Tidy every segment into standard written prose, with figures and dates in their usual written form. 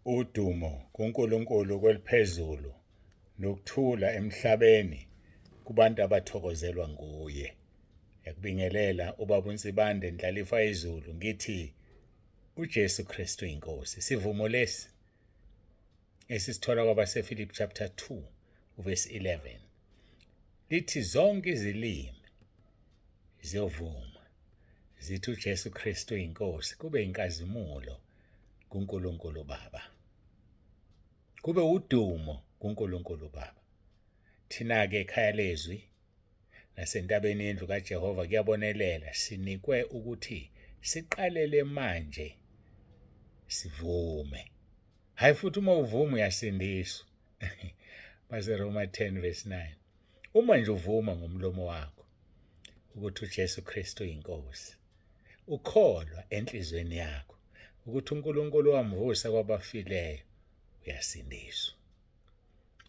Udumo kuNkulunkulu kweliphezulu nokuthula emhlabeni kubantu abathokozelwa nguye. Ngiyakubingelela ubaba uNsibande Ndlalifa izulu ngithi uJesu Kristu inkosi. Sivumo lesi esisithola kwabaseFilipi chapter 2 verse 11 lithi zonke izilimi ziyovuma zithi uJesu Kristu inkosi kube inkazimulo kuNkulunkulu Baba kube udumo kuNkulunkulu Baba. Thina-ke ekhaya lezwi nasentabeni yendlu kaJehova kuyabonelela sinikwe ukuthi siqalele manje sivume. Hayi futhi uma uvuma uyasindiswa. BaseRoma 10 verse 9. Uma nje uvuma ngomlomo wakho ukuthi uJesu Kristu uyinkosi, ukholwa enhlizweni yakho ukuthi uNkulunkulu wamvusa kwabafileyo, uyasindiswa.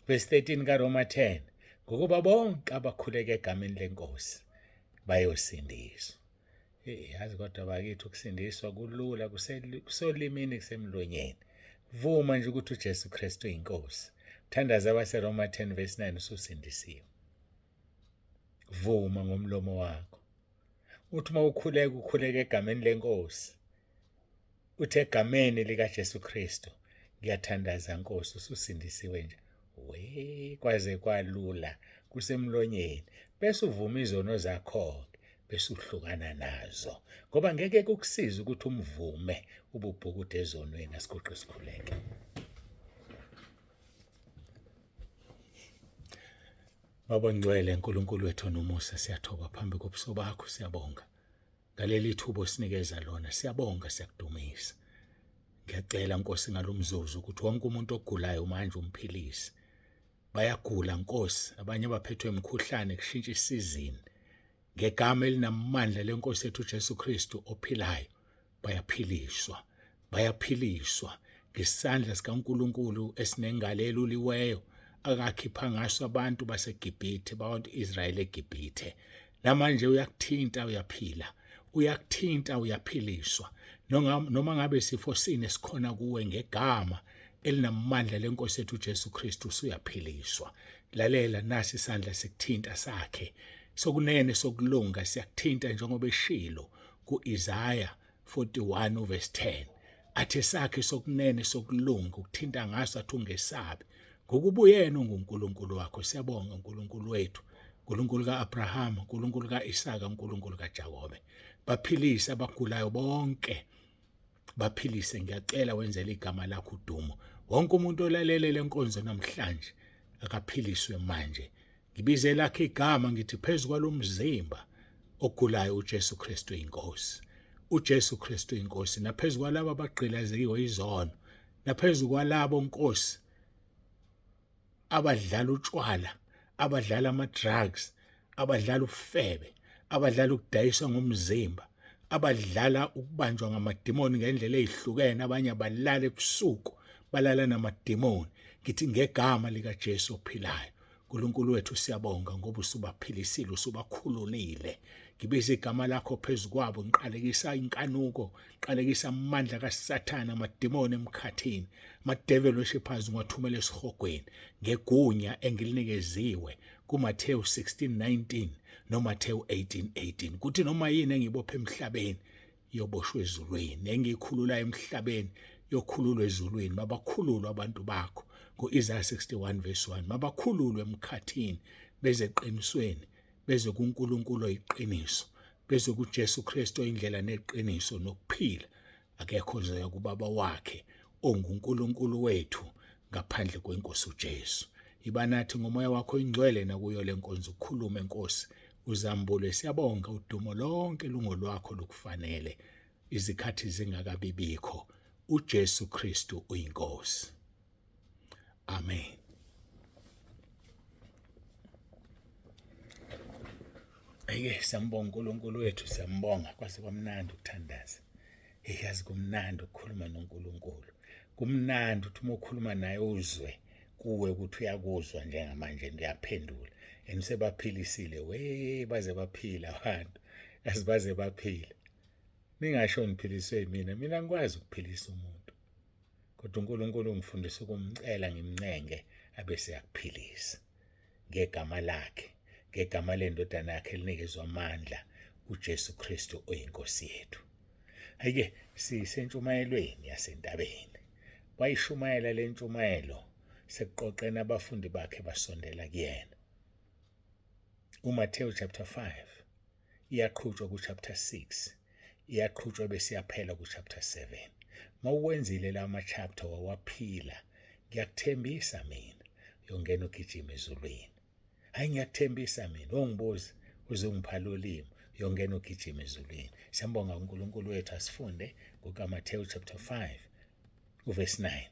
Verse 13 kaRoma 10, ngokuba bonke abakhuleka egameni lenkosi bayosindiswa. Hey, yazi kodwa bakithi ukusindiswa kulula kusolimini kusemlonyeni. Vuma nje ukuthi uJesu Kristu uyinkosi. Thandaza abaseRoma 10 verse 9 ususindisiwe. Vuma ngomlomo wakho. Uthi uma ukhuleka ukhuleka egameni lenkosi. Uthi egameni likaJesu Kristu ngiyathandaza Nkosi ususindisiwe nje. We kwaze kwalula kusemlonyeni bese uvuma izono zakho bese uhlukana nazo ngoba ngeke kukusize ukuthi umvume ububhukude ezonweni. Asiguqe sikhuleke. Baba ngcwele uNkulunkulu wethu nomusa, siyathoba phambi kobuso bakho, siyabonga ngaleli thuba osinikeza lona, siyabonga, siyakudumisa. Ngiyacela Nkosi ngalomzuzu ukuthi wonke umuntu ogulayo manje umphilise. Bayagula Nkosi, abanye baphethwe imikhuhlane kushintsha isizini. Ngegama elinamandla lenkosi yethu uJesu Kristu ophilayo bayaphiliswa, bayaphiliswa ngesandla sikaNkuluNkulu esinengalo eluliweyo akakhipha ngaso abantu baseGibhithe bawantu Israyeli eGibhithe. Namanje uyakuthinta uyaphila, uyakuthinta uyaphiliswa. Noma ngabe sifo sini esikhona kuwe ngegama elinamandla lenkosi yethu uJesu Kristu usuyaphiliswa. Lalela nasi isandla sikuthinta sakhe sokunene sokulunga siyakuthinta njengoba eshilo kuIsaya 41 verse 10 athi sakhe sokunene sokulunga ukuthinta ngaso athi ungesabi ngokuba uyena unguNkulunkulu wakho. Siyabonga uNkulunkulu wethu, uNkulunkulu kaAbraham, uNkulunkulu kaIsaka, uNkulunkulu kaJakobe. Baphilise abagulayo bonke, baphilise ngiyacela wenzele igama lakho udumo. Wonke umuntu olalele lenkonzo namhlanje akaphiliswe manje. Ngibize lakhe igama ngithi phezu kwalomzimba ogulayo uJesu Kristu inkosi, uJesu Kristu inkosi, naphezu kwalabo abagqilazekiwe izono, naphezu kwalabo Nkosi abadlala utshwala, abadlala ama-drugs, abadlala ubufebe, abadlala ukudayiswa ngomzimba, abadlala ukubanjwa ngamadimoni ngendlela ezihlukene, abanye abalala ebusuku balala namadimoni. Ngithi ngegama likaJesu ophilayo, uNkulunkulu wethu siyabonga ngoba usubaphilisile, usubakhululile. Ngibiza igama lakho phezu kwabo, ngiqalekisa inkanuko, ngiqalekisa amandla kaSathane, amadimoni emkhathini, ama-devil worshippers ngiwathumela esihogweni ngegunya engilinikeziwe kuMathewu 16:19 noMathewu 18:18 kuthi noma yini engibophe emhlabeni iyoboshwa ezulwini, engiyikhulula emhlabeni yokhululwa ezulwini. Mabakhululwe abantu bakho ngo-Isaya 61 verse 1, mabakhululwe emkhathini beze eqinisweni, beze kuNkulunkulu oyiqiniso, beze kuJesu Kristu oyindlela neqiniso nokuphila. Akekho ozoya kubaba wakhe onguNkulunkulu wethu ngaphandle kwenkosi uJesu. Iba nathi ngomoya wakho oyingcwele nakuyo lenkonzo, ukhulume Nkosi, uzambule. Siyabonga, udumo lonke lungolwakho lukufanele izikhathi zingakabibikho. uJesu Kristu uyinkosi. Amen. Ake siyambonga uNkulunkulu wethu, siyambonga kwaze kwamnandi ukuthandaza. Hey, yazi kumnandi ukukhuluma noNkulunkulu. Kumnandi ukuthi uma ukhuluma naye uzwe kuwe ukuthi uyakuzwa njengamanje ndiyaphendula. And sebaphilisile we baze baphila abantu. Yazi baze baphila. Ningasho niphiliswe yimina, mina ngikwazi ukuphilisa umuntu. Kodwa uNkulunkulu ungifundisa ukumcela ngimncenge abese yakuphilisa ngegama lakhe, ngegama lendodana yakhe elinikezwa amandla, uJesu Kristu oyiNkosi yethu. Hayike, sisentshumayelweni yasentabeni. Wayishumayela le ntshumayelo sekuqoqene abafundi bakhe basondela kuyena. UMathewu chapter 5 iyaqhutshwa ku-chapter 6, iyaqhutshwa bese iyaphela ku-chapter 7. Mawuwenzile la ma-chapter wawaphila, ngiyakuthembisa mina uyongena ugijima ezulwini. Hayi, ngiyakuthembisa mina, ongibuza uzongipha lolimi, uyongena ugijima ezulwini. Siyambonga uNkulunkulu wethu. Asifunde kukaMathewu chapter 5 uverse 9.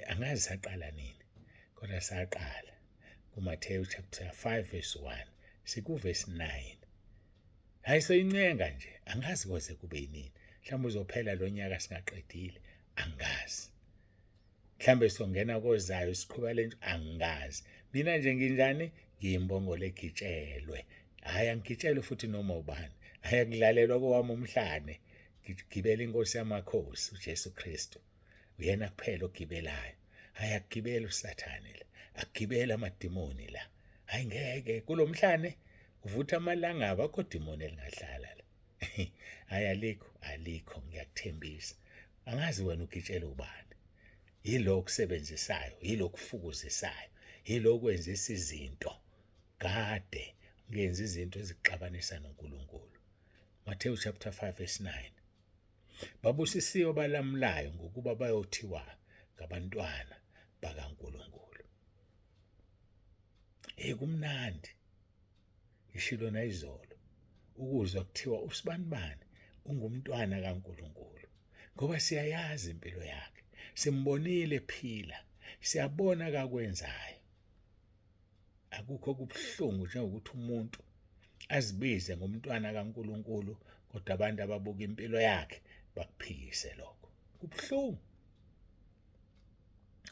Angazi saqala nini, kodwa saqala kuMathewu chapter 5 verse 1, sikuvesi 9. Hayi, soyincenga nje, angazi koze kube yinini. Mhlawumbe uzophela lo nyaka singaqedile, angazi. Mhlambe songena kozayo siqhuba lento, angazi. Mina nje nginjani? Ngiyimbongolo egitshelwe. Hayi, angigitshelwe futhi noma ubani. Hayi, akudlalelwa kowami umhlane. Ngigibela inkosi yamakhosi uJesu Kristu. Uyena kuphela ogibelayo. Hayi, akugibela uSathane la, akugibela amadimoni la. Hayi, ngeke kulomhlane uvutha amalangabi, akho dimoni elingahlala la. Hayi, alikho, alikho, ngiyakuthembisa. Angazi wena ugitshela ubani. Yilo okusebenzisayo, yilo okufukuzisayo, yilo okwenzisa izinto kade ngenza izinto ezixabanisa noNkulunkulu. Matthew chapter 5 verse 9. Babusisiwe abalamulayo, ngokuba bayothiwa ngabantwana bakaNkulunkulu. Hey, kumnandi, ngishilo nayizolo, ukuzwa kuthiwa usibanibani ungumntwana kaNkulunkulu, ngoba siyayazi impilo yakhe, simbonile phila, siyabona kakwenzayo. Akukho kubuhlungu njengokuthi umuntu azibize ngomntwana kaNkulunkulu, kodwa abantu ababuka impilo yakhe bakuphikise lokho. Kubuhlungu.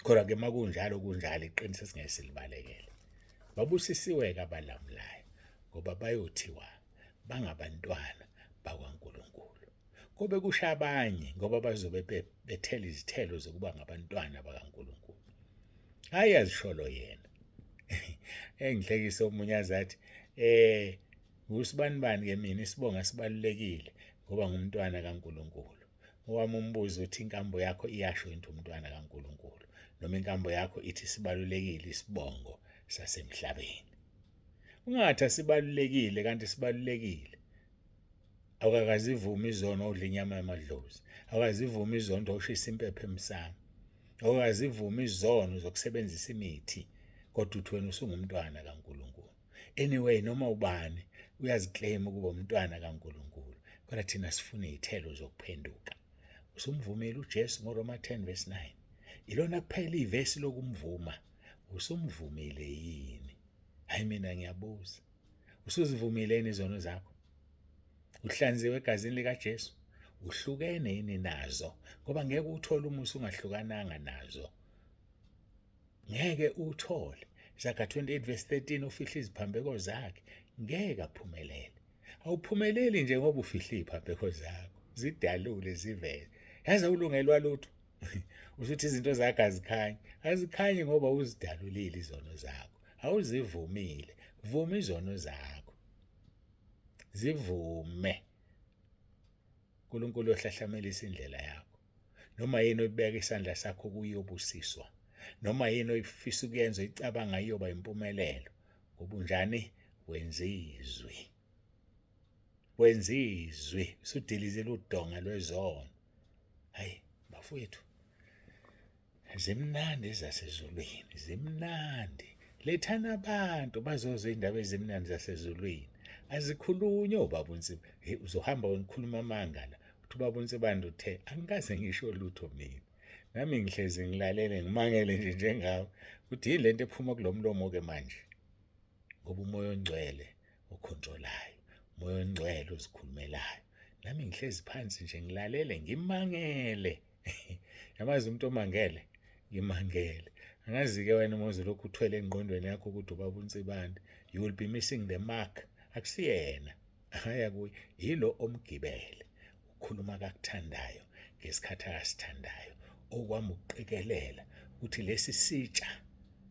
Kodwa ke makunjalo kunjalo, iqiniso singeke silibalekele. Babusisiwe-ke abalamulayo, ngoba bayothiwa bangabantwana bakwaNkulunkulu. Kobe kusho abanye, ngoba bazobe bethela izithelo zokuba ngabantwana bakaNkulunkulu. Hayi, azisholo yena. Engihlekisa omunye azathi ngusibanibani ke mina, isibonga sibalulekile ngoba ngumntwana kaNkulunkulu. Owami umbuzo uthi, inkambo yakho iyasho into umntwana kaNkulunkulu, noma inkambo yakho ithi sibalulekile isibongo sasemhlabeni? Ungathi asibalulekile, kanti sibalulekile. Awukakazivumi izono, odla inyama yamadlozi. Awukazivumi izono, oshisa impepho emsamo. Awukazivumi izono zokusebenzisa imithi, kodwa uthi wena usungumntwana kaNkulunkulu. Anyway, noma ubani uyaziclaim ukuba umntwana kaNkulunkulu, kodwa thina sifuna izithelo zokuphenduka. Usumvumile uJesu ngoRoma 10 verse 9? Ilona kuphela ivesi lokumvuma. Usumvumile yini? Hayi, mina ngiyabuza, usuzivumile yini izono zakho? Uhlanziwe egazini likaJesu? Uhlukene yini nazo? Ngoba ngeke uthole umusa ungahlukananga nazo, ngeke uthole. Zaga 28 verse 13, ufihla iziphambeko zakhe ngeke aphumelele. Awuphumeleli nje ngoba ufihla iziphambeko zakho. Zidalule, zivele. Yazi, awulungelwa lutho. Usuthi izinto zakho azikhanyi, azikhanyi ngoba uzidalulile izono zakho, awuzivumile. Vuma izono zakho, zivume. uNkulunkulu ohlahlamelisa indlela yakho. Noma yini oyibeka isandla sakho kuyobusiswa, noma yini oyifisa ukuyenza, oyicabanga, iyoba impumelelo. Ngoba unjani? Wenza izwi, wenza izwi, usudilizile udonga lwezono. Hayi bafowethu, zimnandi ezasezulwini, zimnandi. Lethana abantu bazozwa indaba ezimnandi zasezulwini. Azikhulunywe ubaba uNsiba. Hey, uzohamba wena ukhuluma amanga la, uthi ubaba uNsibande uthe. Angikaze ngisho lutho mina. Nami ngihlezi ngilalele, ngimangele nje njengawe ukuthi yini lento ephuma kulo mlomo ke manje, ngoba uMoya oNgcwele ocontrolayo, uMoya oNgcwele ozikhulumelayo. Nami ngihlezi phansi nje ngilalele, ngimangele. Yamazi umuntu omangele, ngimangele. Angazi-ke wena uma uzolokhu uthwele engqondweni yakho ukuthi ubaba uNsibande, you will be missing the mark. Akusiyena, haya kuye, yilo omgibele, ukhuluma kakuthandayo ngesikhathi akasithandayo. Okwami ukuqikelela ukuthi lesi sitsha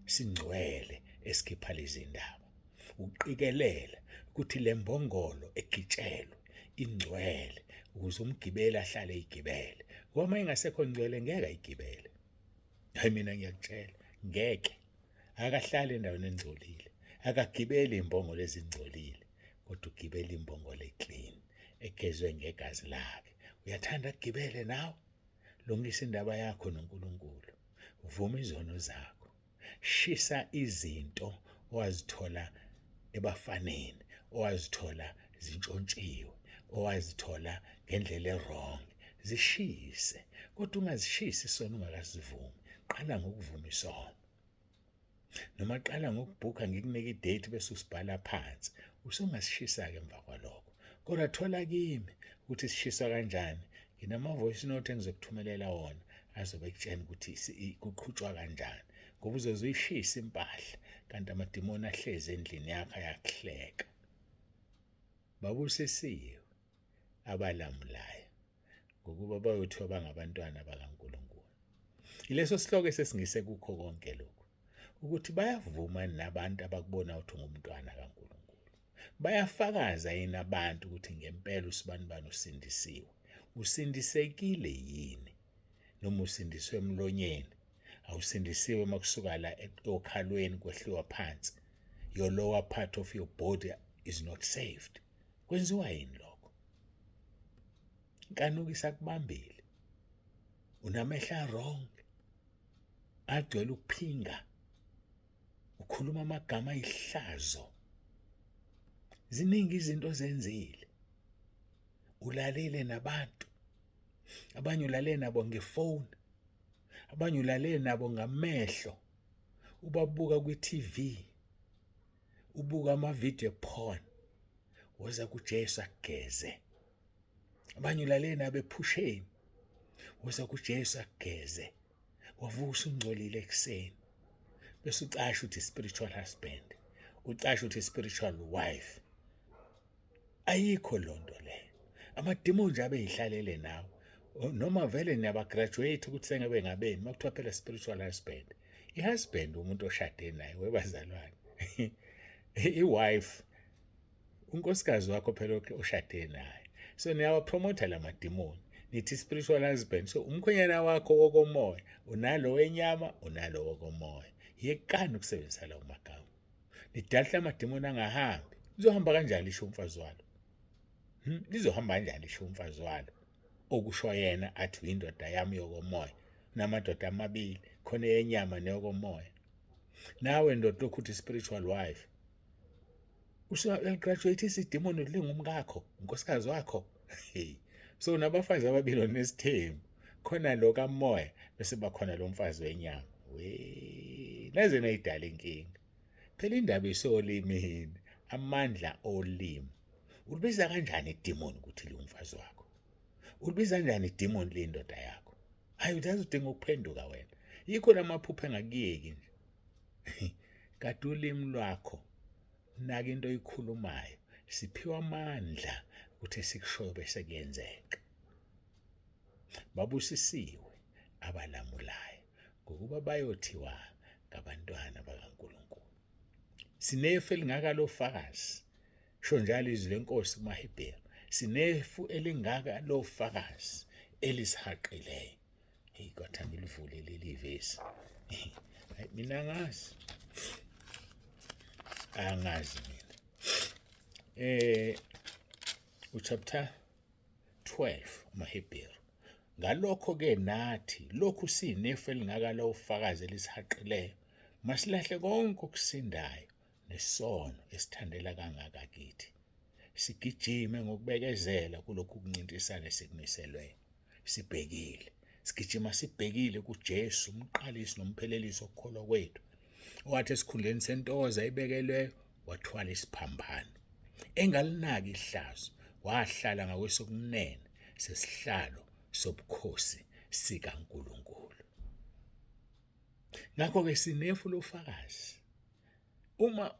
singcwele esikhipha lezi ndaba, ukuqikelela ukuthi le mbongolo egitshelwe ingcwele ukuze umgibeli ahlale eyigibele, ngoba uma ingasekho ngcwele ngeke ayigibele. Hayi, mina ngiyakutshela, ngeke. Akahlali endaweni engcolile, akagibeli imbongolo ezingcolile, kodwa ugibela imbongolo eclean egezwe ngegazi lakhe. Uyathanda kugibele nawe? Lungisa indaba yakho noNkulunkulu, vuma izono zakho, shisa izinto owazithola ebafaneni, owazithola zintshontshiwe, owazithola ngendlela ewrong, zishise, kodwa ungazishisi isono ungakasivumi. Qala ngokuvuma isono, noma qala ngokubhukha, ngikunike idate bese usibhala phansi, usungasishisa-ke emva kwalokho. Kodwa thola kimi ukuthi sishiswa kanjani. Nginama-voice note engizokuthumelela wona azobe ekutshena ukuthi kuqhutshwa kanjani, ngoba uzoze uyishise impahla kanti amadimoni ahlezi endlini yakho ayakuhleka. Babusisiwe abalamulayo, ngokuba bayothiwa bangabantwana bakaNkulunkulu. Ileso sihloko esesingise kukho konke lokhu, ukuthi bayavuma nabantu abakubona ukuthi ungumntwana kaNkulunkulu. Bayafakaza yini abantu ukuthi ngempela usibanibani usindisiwe? Usindisekile yini noma usindiswe emlonyeni? Awusindisiwe uma kusuka la okhalweni kwehliwa phansi. Your lower part of your body is not saved. Kwenziwa yini lokho? Inkanuko isakubambile, unamehlo wrong, agcwele ukuphinga, ukhuluma amagama ayihlazo. Ziningi izinto ozenzile, ulalele nabantu abanye, ulale nabo ngefoni, abanye ulale nabo ngamehlo, ubabuka kwi-TV, ubuka amavidiyo porn. Woza kuJesu akugeze. Abanye ulale nabo ephusheni, woza kuJesu akugeze. Wavuka usungcolile ekuseni, bese ucasha uthi spiritual husband, ucasha uthi spiritual wife. Ayikho lonto leyo. Amadimoni nje abe yihlalele nawe, noma vele niyabagraduate ukuthi sengebe ngabeni. Makuthiwa phela spiritual husband, i-husband umuntu oshade naye, webazalwane, i-wife unkosikazi wakho phela oshade naye. So niyawapromotha la madimoni, nithi spiritual husband. So umkhwenyana wakho wokomoya, unalo wenyama, unalo wokomoya. Yekani ukusebenzisa lawo magama, nidalhle amadimoni angahambi. Lizohamba kanjani lisho umfazi walo? Lizohamba kanjani lisho umfazi walo, okusho yena athi uyindoda yami yokomoya? Namadoda amabili khona, eyenyama neyokomoya. Nawe ndoda lokhu spiritual wife, usuyagraduate isidimoni lingumkakho, unkosikazi wakho. Hey, so unabafazi ababili onesithembu, khona lo kamoya, bese bakhona lo mfazi wenyama. We, naze nayidala inkinga phela. Indaba isolimini, amandla olimi. Ulibiza kanjani idimoni ukuthi liwumfazi wakho? Ulibiza kanjani idimoni liyindoda yakho? Hayi, utazi udinga ukuphenduka wena. Yikho lamaphupho engakuyeki nje, kade ulimi lwakho, naka into oyikhulumayo. Siphiwa amandla ukuthi esikushoyo bese kuyenzeka. Babusisiwe abalamulayo, ngokuba bayothiwa ngabantwana bakaNkulunkulu. Sinefu elingaka lofakazi, sho njalo izwi lenkosi kumaHebheru. Sinefu elingaka lofakazi elisihaqileyo. Hey, kodwa ngilivule leli vesi. Hayi, mina angazi, angazi mina. Uchapter 12 amaHebheru. Ngalokho ke nathi, lokhu sinefu elingaka lofakazi elisihaqileyo, masilahle konke okusindayo nesono esithandela kangaka kithi, sigijime ngokubekezela kulokhu kuncintisana esikumiselweyo. Sibhekile, sigijima sibhekile kuJesu, umqalisi nomphelelisi okukholwa kwethu, owathi esikhundleni sentokozo ayibekelweyo wathwala isiphambano, engalinaki ihlazo, wahlala ngakwesokunene sesihlalo sobukhosi sikaNkulunkulu. Ngakho-ke sinefu lofakazi. Uma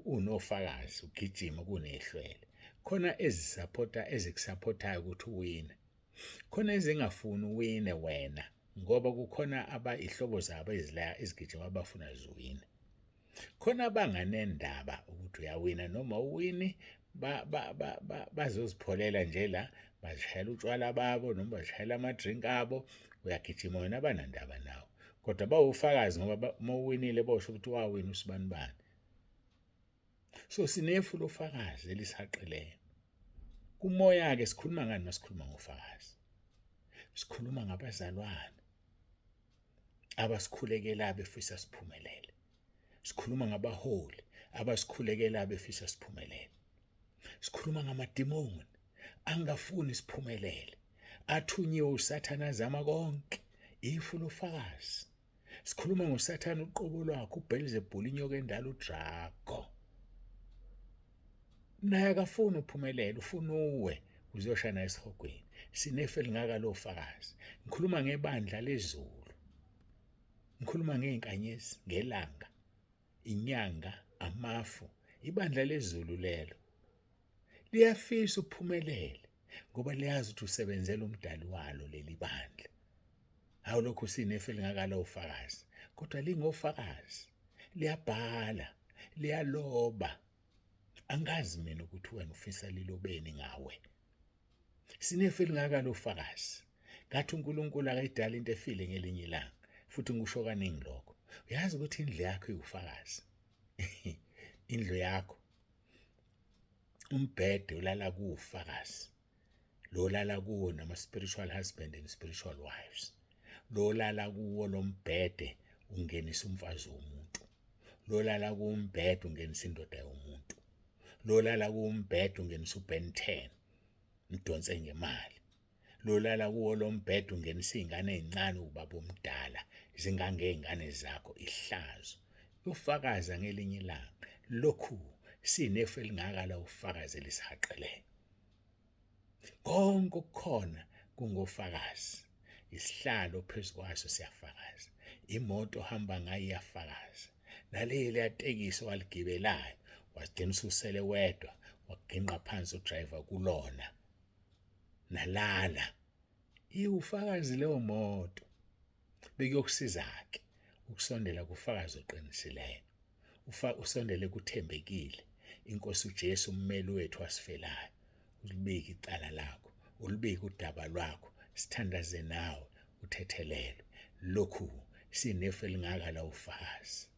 unofakazi ugijima kunehlwele, khona ezisapota, ezikusapotayo ukuthi uwine, khona ezingafuni uwine wena. Ngoba kukhona aba ihlobo zabo ezila ezigijima abafuna ziwine. Khona abanganendaba ukuthi uyawina noma uwini, bazozipholela nje la, bazishayela utshwala babo noma bazishayela ama-drink abo, uyagijima wena abanandaba nawo. Kodwa bawufakazi ngoba uma uwinile bosho ukuthi wawina usibanibani. So sinefu lofakazi elisihaqileyo. Kumoya-ke sikhuluma ngani uma sikhuluma ngofakazi? Sikhuluma ngabazalwane abasikhulekela befisa siphumelele. Sikhuluma ngabaholi abasikhulekela befisa siphumelele. Sikhuluma ngamadimoni angafuni siphumelele, athunyiwe uSathane azama konke. Ifu lofakazi. Sikhuluma ngoSathane uqobo lwakhe, uBhelzebhuli, inyoka endala, uDrago. Naye akafuni uphumelele, ufuna uwe uzoshaya naye esihogweni. Sinefu elingaka lofakazi. Ngikhuluma ngebandla lezulu, ngikhuluma ngey'nkanyezi, ngelanga, inyanga, amafu. Ibandla lezulu lelo liyafisa uphumelele ngoba liyazi ukuthi usebenzela umdali walo leli bandla. Hawu, lokhu sinefu elingaka lofakazi, kodwa lingofakazi, liyabhala, liyaloba. Angazi mina ukuthi wena ufisa lilobeni ngawe. Sinefu elingaka lofakazi. Ngathi uNkulunkulu akayidala into efile ngelinye ilanga, futhi ngisho kaningi lokho. Uyazi ukuthi indlu yakho iwufakazi. Indlu yakho, umbhede ulala kuwufakazi. Lo lala kuwo nama spiritual husband and spiritual wives. Lo lala kuwo lo mbhede ungenisa umfazi womuntu. Lo lala kuwo umbhede ungenisa indoda yomuntu. Lo lala kuwo umbhede ungenisa uBen 10, mdonse ngemali. Lo lala kuwo lo mbhede ungenisa iy'ngane ey'ncane, ubaba omdala, zingangey'ngane zakho. Ihlazo. Uyofakaza ngelinye ilanga. Lokhu sinefu elingaka la ufakazi elisihaqeleyo. Konke okukhona kungofakazi. Isihlalo phezu kwaso siyafakaza, imoto ohamba ngayo iyafakaza, naleli tekisi owaligibelayo wagcina ususele wedwa, waginqa phansi udriver kulona nalala, iwufakazi leyo moto. Bekuyokusiza-ke ukusondela kufakazi oqinisileyo, usondele kuthembekile inkosi uJesu, ummeli wethu wasifelayo. Ulibike icala lakho, ulibike udaba lwakho, sithandaze nawe uthethelelwe. Lokhu sinefu elingaka la ufakazi.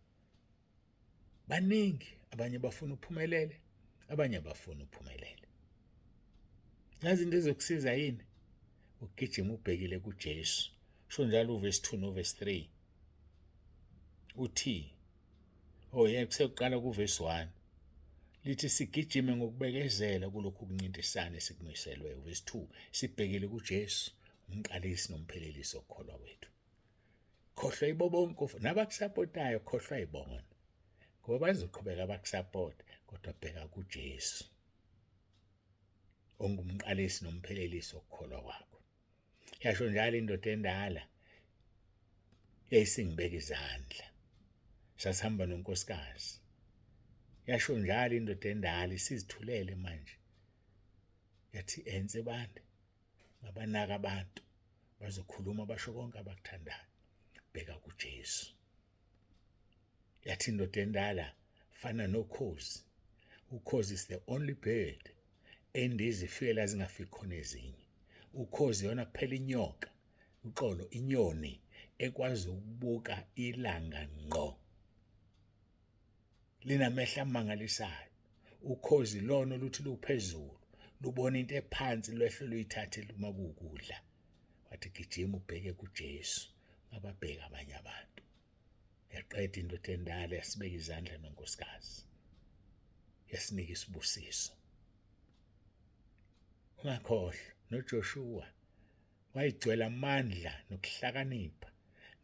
Baningi abanye bafuna uphumelele, abanye abafuna uphumelele. Yazi into ezokusiza yini? Ukugijima ubhekile kuJesu. Sho njalo uverse 2 noverse 3. Uthi, oh yeah, kusekuqala kuverse 1. Lithi sigijime ngokubekezela kulokhu kuncintisana esikumiselwe. Verse 2, sibhekile kuJesu, umqalisi nomphelelisi okukholwa kwethu. Khohlwa ibo bonke nabakusapotayo, khohlwa ibona, ngoba bazoqhubeka bakusapota, kodwa bheka kuJesu ongumqalisi nomphelelisi okukholwa kwakho. Yasho njalo indoda endala yayisingibeka izandla, sasihamba nonkosikazi. Yasho njalo indoda endala isizithulele manje, yathi ense bande ngabanaka abantu bazokhuluma basho konke abakuthandayo, bheka kuJesu. Yathi indoda endala, fana nokhozi. Ukhozi is the only bird endiza ifike la zingafiki khona ezinye. Ukhozi yona kuphela inyoka, uxolo, inyoni ekwazi ukubuka ilanga ngqo, linamehlo amangalisayo. Ukhozi lona oluthi luphezulu lubona into ephansi, lwehle luyithathe uma kuwukudla. Wathi gijima ubheke kuJesu, ngababheka abanye abantu. Yaqeda indoda endala yasibeka izandla nonkosikazi, yasinika isibusiso. Ungakhohlwa noJoshua wayigcwele amandla nokuhlakanipha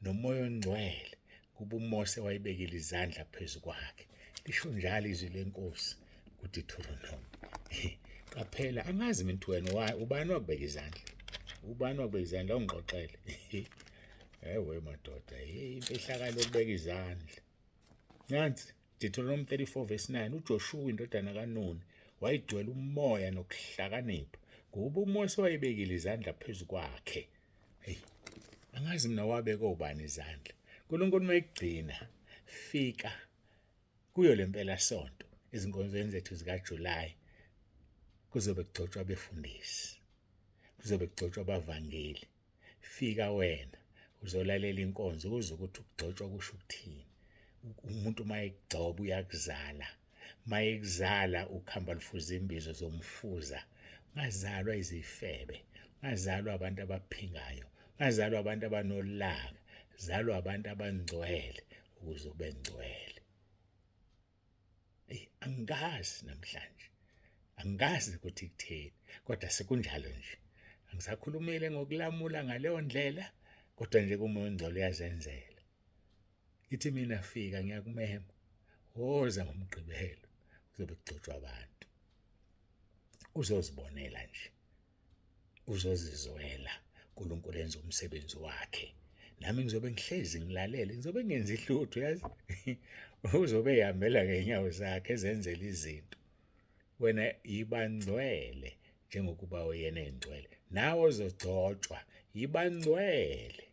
nomoya ongcwele, kuba uMose wayibekile izandla phezu kwakhe. Lisho njalo izwi lenkosi kuDeuteronomy. Qaphela, angazi mina ukuthi wena ubani wakubeka izandla, ubani wakubeka izandla, ungixoxele. Ewe madoda, imfihlakalo yokubeka izandla. Nansi Deuteronomy 34 verse 9, uJoshua indodana kaNuni wayigcwele umoya nokuhlakanipha, ngoba uMose wayebekile izandla phezu kwakhe. Hey, Angazi mina wabeka obani izandla. uNkulunkulu mayigcina fika kuyo lempela sonto ezinkonzweni zethu zika July kuzobe kugcotshwa abefundisi, kuzobe kugcotshwa abavangeli. Fika wena uzolalela inkonzo uzwe ukuthi ukugcotshwa kusho ukuthini. Umuntu uma ekugcoba uyakuzala, uma ekuzala ukhamba lufuza imbizo zomfuza. Ungazalwa izifebe, ungazalwa abantu abaphingayo, ungazalwa abantu abanolaka, zalwa abantu abangcwele ukuze ube ngcwele. Eyi, angikazi namhlanje, angikazi ukuthi kutheni, kodwa sekunjalo nje. Angisakhulumile ngokulamula ngaleyo ndlela, kodwa nje kuMoya oNgcwele uyazenzela. Ngithi mina fika, ngiyakumema, woza ngoMgqibelo, kuzobe kugcotshwa abantu. Uzozibonela nje, uzozizwela uNkulunkulu enza umsebenzi wakhe. Nami ngizobe ngihlezi ngilalele, ngizobe ngenza ihluthu, yazi. Uzobe ehambela ngenyawo zakhe ezenzela izinto. Wena yiba ngcwele njengokuba uyena engcwele. Nawe ozogcotshwa, yiba ngcwele.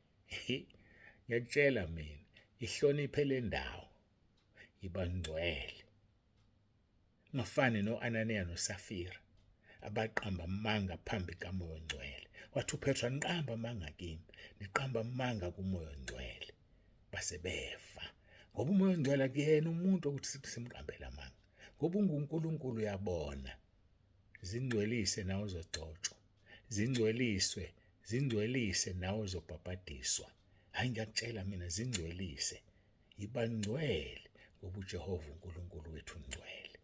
Ngiyakutshela mina, ihloniphe le ndawo, yiba ngcwele. Ungafani no-Ananiya noSafira abaqamba amanga phambi kaMoya oNgcwele. Wathi uPetru, aniqamba amanga kimi, niqamba amanga kuMoya oNgcwele. Base befa. Ngoba uMoya oNgcwele akuyena umuntu ukuthi simqambele amanga. Ngoba unguNkulunkulu uyabona. Zingcwelise nawe uzogcotshwa. Zingcweliswe, zingcwelise nawe uzobhabhadiswa. Hayi ngiyakutshela mina, zingcwelise. Yiba ngcwele ngoba uJehova uNkulunkulu wethu ungcwele.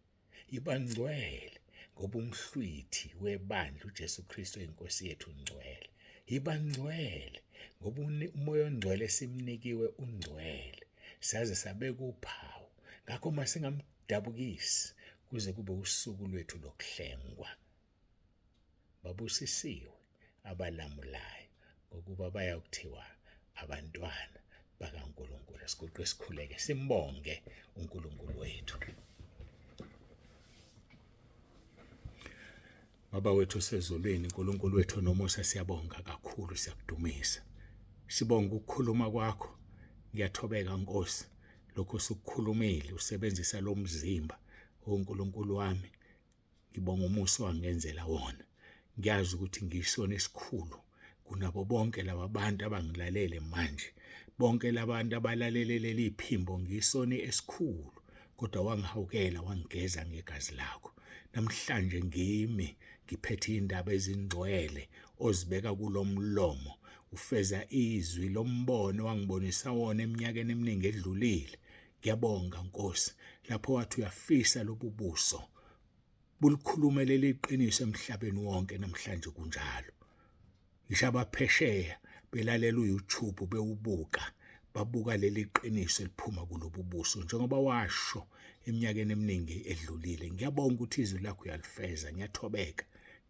Yiba ngcwele ngoba umhlwithi webandla uJesu Kristu inkosi yethu ungcwele. Yiba ngcwele ngoba uMoya oNgcwele simnikiwe ungcwele. Saze sabeka uphawu. Ngakho masingamdabukisi kuze kube usuku lwethu lokuhlengwa. Babusisiwe abalamulayo ngokuba bayakuthiwa abantwana bakaNkulunkulu. Siguqe sikhuleke simbonge uNkulunkulu wethu. Baba wethu osezulwini, uNkulunkulu wethu onomusa, siyabonga kakhulu, siyakudumisa. Sibonga ukukhuluma kwakho. Ngiyathobeka Nkosi, lokho osukukhulumile usebenzisa lo mzimba, oNkulunkulu wami. Ngibonga umusa owangenzela wona. Ngiyazi ukuthi ngiyisoni esikhulu kunabo bonke laba bantu abangilalele manje. Bonke labantu abalalele leli phimbo ngiyisoni esikhulu, kodwa wangihawukela wangigeza ngegazi lakho. Namhlanje ngimi ngiphethe indaba ezingcwele ozibeka kulomlomo, ufeza izwi lombono wangibonisa wona eminyakeni eminingi edlulile. Ngiyabonga Nkosi, lapho wathi uyafisa lobu buso bulikhulume leli qiniso emhlabeni wonke namhlanje kunjalo. Ngisho abaphesheya belalela uYouTube bewubuka, babuka leli qiniso eliphuma kulobu buso njengoba washo eminyakeni eminingi edlulile. Ngiyabonga ukuthi izwi lakho uyalifeza, ngiyathobeka.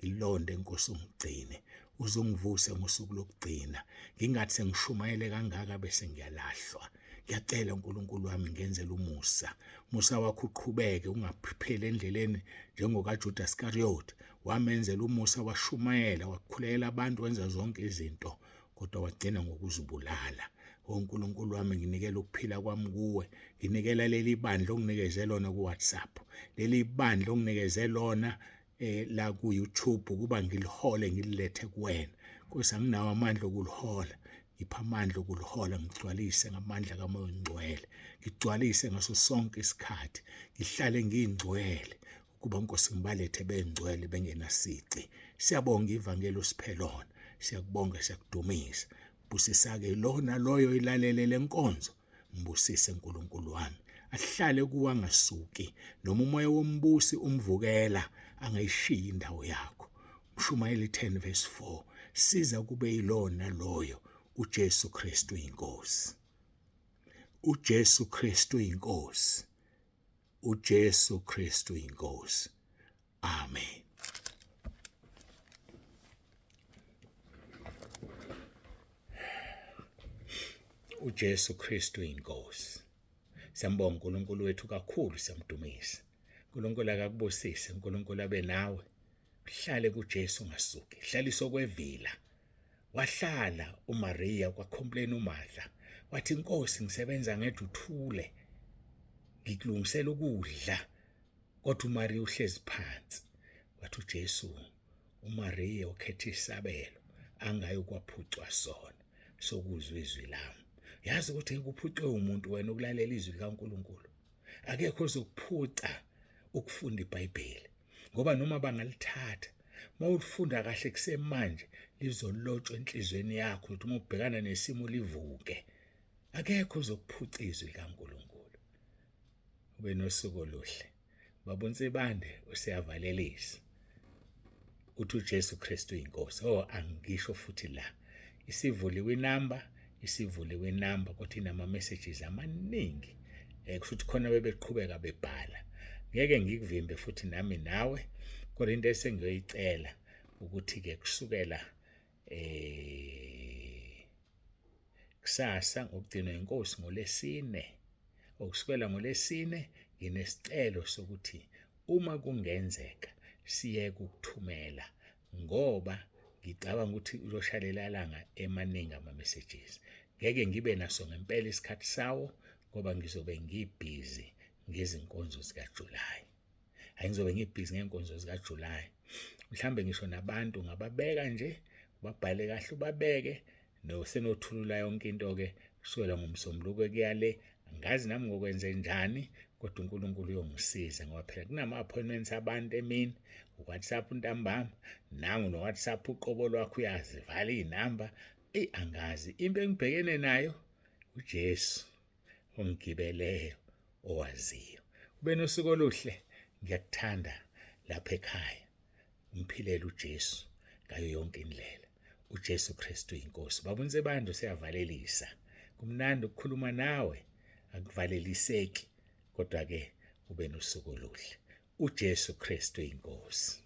Ngilonde Nkosi ungigcine, uzungivuse ngosuku lokugcina. Ngingathi sengishumayele kangaka bese ngiyalahlwa. Ngiyacela uNkulunkulu wami ngenzele umusa. Umusa wakho uqhubeke ungapheli endleleni njengokaJudas Iscariot. Wamenzela umusa, washumayela, wakhulekela abantu, wenza zonke izinto, kodwa wagcina ngokuzibulala. ONkulunkulu wami, nginikela ukuphila kwami kuwe. Nginikela leli bandla onginikeze lona ku WhatsApp. Leli bandla onginikeze lona la ku YouTube ukuba ngilihole ngililethe kuwena. Nkosi, anginawo amandla okulihola. Ngipha amandla okulihola, ngigcwalise ngamandla kaMoya oNgcwele. Ngigcwalise ngaso sonke isikhathi. Ngihlale ngingcwele ukuba Nkosi ngibalethe bengcwele bengenasici. Siyabonga ivangeli osiphe lona. Siyakubonga, siyakudumisa. Busisa-ke lona loyo ilalele lenkonzo. Mbusise uNkulunkulu wami. Ahlale kuwe angasuki, noma umoya wombusi umvukela angayishiyi indawo yakho. Mshumayeli 10 verse 4. Siza kube yilona loyo uJesu Kristu inkosi. uJesu Kristu inkosi. uJesu Kristu inkosi. Amen. uJesu Kristu inkosi. Siyambonga uNkulunkulu wethu kakhulu, siyamdumisa. uNkulunkulu akakubusise, uNkulunkulu abe nawe. Uhlale kuJesu ungasuki. Hlaliswa kwevila. Wahlala uMaria kwacomplain uMartha wathi inkosi ngisebenza ngedwa uthule ngikulungisela ukudla kodwa uMaria uhlezi phansi. Wathi uJesu uMaria ukhetha isabelo angayokwaphucwa sona sokuzwa izwi lami. Yazi ukuthi ngeke uphucwe umuntu wena ukulalela izwi likaNkuluNkulu. Akekho ozokuphuca ukufunda iBhayibheli ngoba noma bangalithatha mawulifunda kahle kusemanje lizolotshwa enhlizweni yakho ukuthi uma ubhekana nesimo livuke. Akekho ozokuphuca izwi likaNkuluNkulu. Ube nosuku oluhle. Baba uNsibande useyavalelisa. Uthi uJesu Kristu inkosi. Oh angisho futhi la. Isivuliwe inamba, isivuliwe inamba kodwa inama messages amaningi. Eh kusho ukuthi khona bebeqhubeka bebhala. Ngeke ngikuvimbe futhi nami nawe kodwa into esengiyoyicela ukuthi ke kusukela eh kusasa ngokugcinwa inkosi ngolesine okusukela ngolesine nginesicelo sokuthi uma kungenzeka siyeke ukuthumela ngoba ngicabanga ukuthi uyoshalela langa emaningi ama messages ngeke ngibe naso ngempela isikhathi sawo ngoba ngizobe ngibhizi ngezinkonzo zikaJuly. Hayi ngizobe ngibhizi ngeenkonzo zikaJuly. Mhlambe ngisho nabantu ngababeka nje ubabhale kahle ubabeke nosenothulula yonke into ke kusukela ngomsombuluko kuya le angazi nami ngokwenze njani kodwa uNkulunkulu uyongisiza ngoba phela kunama appointments abantu emini uWhatsApp ntambama nangu no WhatsApp uqobo lwakho uyazivala izinamba eyi angazi into engibhekene nayo uJesu ongigibeleyo owaziyo. Ube nosuku oluhle ngiyakuthanda lapha ekhaya. Umphilele uJesu ngayo yonke indlela. uJesu Kristu inkosi. Baba uNsebando siyavalelisa. Kumnandi ukukhuluma nawe akuvaleliseki kodwa ke ube nosuku oluhle. uJesu Kristu inkosi.